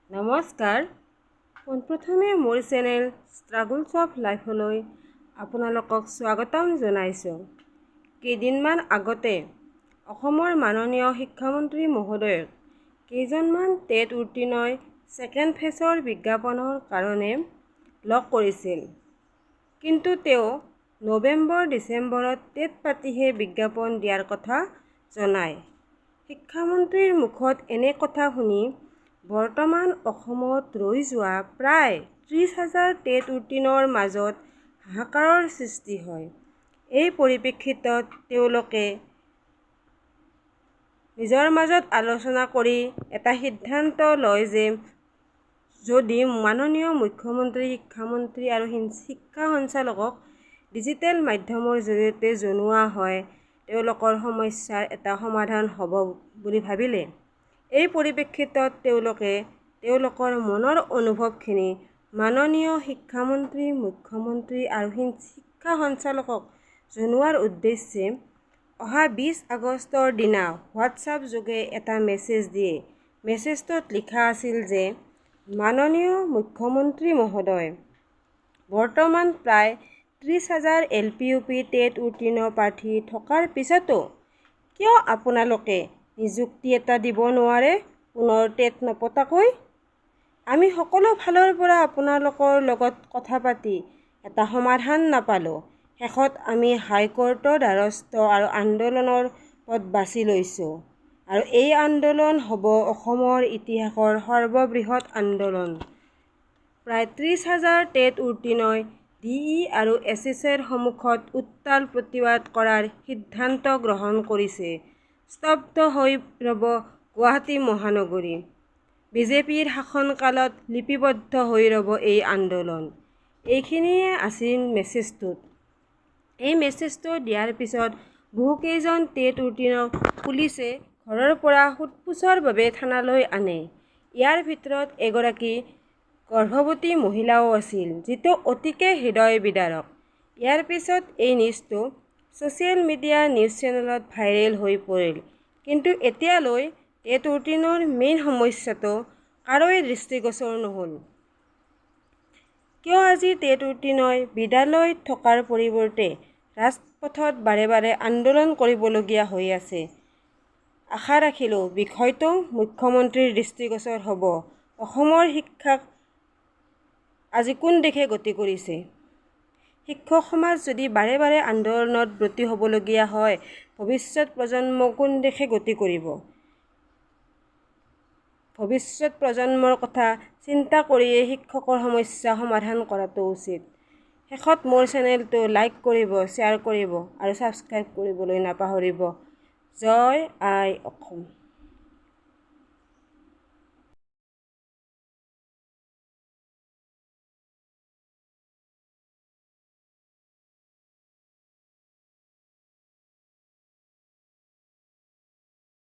নমস্কাৰ, পোনপ্ৰথমে মোৰ চেনেল ষ্ট্ৰাগুলছ অফ লাইফলৈ আপোনালোকক স্বাগতম জনাইছোঁ। কেইদিনমান আগতে অসমৰ মাননীয় শিক্ষামন্ত্ৰী মহোদয়ক কেইজনমান টেট উত্তীৰ্ণই ছেকেণ্ড ফেচৰ বিজ্ঞাপনৰ কাৰণে লগ কৰিছিল। কিন্তু তেওঁ নৱেম্বৰ ডিচেম্বৰত টেট পাতিহে বিজ্ঞাপন দিয়াৰ কথা জনায়। শিক্ষামন্ত্ৰীৰ মুখত এনে কথা শুনি বৰ্তমান অসমত ৰৈ যোৱা প্ৰায় 30 হাজাৰ টেট উত্তীৰ্ণৰ মাজত হাহাকাৰৰ সৃষ্টি হয়। এই পৰিপ্ৰেক্ষিতত তেওঁলোকে নিজৰ মাজত আলোচনা কৰি এটা সিদ্ধান্ত লয় যে যদি মাননীয় মুখ্যমন্ত্ৰী, শিক্ষামন্ত্ৰী আৰু শিক্ষা সঞ্চালকক ডিজিটেল মাধ্যমৰ জৰিয়তে জনোৱা হয়, তেওঁলোকৰ সমস্যাৰ এটা সমাধান হ'ব বুলি ভাবিলে। এই পৰিপ্ৰেক্ষিতত তেওঁলোকে তেওঁলোকৰ মনৰ অনুভৱখিনি মাননীয় শিক্ষামন্ত্ৰী, মুখ্যমন্ত্ৰী আৰু শিক্ষা সঞ্চালকক জনোৱাৰ উদ্দেশ্যে অহা 20 আগষ্টৰ দিনা হোৱাটছআপ যোগে এটা মেছেজ দিয়ে। মেছেজটোত লিখা আছিল যে মাননীয় মুখ্যমন্ত্ৰী মহোদয়, বৰ্তমান প্ৰায় 30 হাজাৰ L P, U P TET উত্তীৰ্ণ প্ৰাৰ্থী থকাৰ পিছতো কিয় আপোনালোকে নিযুক্তি এটা দিব নোৱাৰে পুনৰ টেট নপতাকৈ? আমি সকলো ফালৰ পৰা আপোনালোকৰ লগত কথা পাতি এটা সমাধান নাপালোঁ। শেষত আমি হাইকোৰ্টৰ দ্বাৰস্থ আৰু আন্দোলনৰ পথ বাছি লৈছোঁ আৰু এই আন্দোলন হ'ব অসমৰ ইতিহাসৰ সৰ্ববৃহৎ আন্দোলন। প্ৰায় 30 হাজাৰ টেট উত্তীৰ্ণই ডি ই আৰু এছ এছ এৰ সন্মুখত উত্তাল প্ৰতিবাদ কৰাৰ সিদ্ধান্ত গ্ৰহণ কৰিছে। স্তব্ধ হৈ ৰ'ব গুৱাহাটী মহানগৰী। বিজেপিৰ শাসনকালত লিপিবদ্ধ হৈ ৰ'ব এই আন্দোলন। এইখিনিয়ে আছিল মেছেজটোত। এই মেছেজটো দিয়াৰ পিছত বহুকেইজন টেট উত্তীৰ্ণক পুলিচে ঘৰৰ পৰা সোধ পোছৰ বাবে থানালৈ আনে। ইয়াৰ ভিতৰত এগৰাকী গৰ্ভৱতী মহিলাও আছিল, যিটো অতিকে হৃদয় বিদাৰক। ইয়াৰ পিছত এই নিউজটো ছ'চিয়েল মিডিয়া, নিউজ চেনেলত ভাইৰেল হৈ পৰিল। কিন্তু এতিয়ালৈ টেট উত্তীৰ্ণৰ মেইন সমস্যাটো কাৰোৱে দৃষ্টিগোচৰ নহ'ল। কিয় আজি টেট উত্তীৰ্ণই বিদ্যালয়ত থকাৰ পৰিৱৰ্তে ৰাজপথত বাৰে বাৰে আন্দোলন কৰিবলগীয়া হৈ আছে? আশা ৰাখিলোঁ, বিষয়টো মুখ্যমন্ত্ৰীৰ দৃষ্টিগোচৰ হ'ব। অসমৰ শিক্ষাক আজি কোন দিশে গতি কৰিছে? শিক্ষক সমাজ যদি বাৰে বাৰে আন্দোলনত ব্ৰতী হ'বলগীয়া হয়, ভৱিষ্যত প্ৰজন্ম কোন দিশে গতি কৰিব? ভৱিষ্যত প্ৰজন্মৰ কথা চিন্তা কৰিয়েই শিক্ষকৰ সমস্যা সমাধান কৰাটো উচিত। শেষত মোৰ চেনেলটো লাইক কৰিব, শ্বেয়াৰ কৰিব আৰু ছাবস্ক্ৰাইব কৰিবলৈ নাপাহৰিব। জয় আই অসম।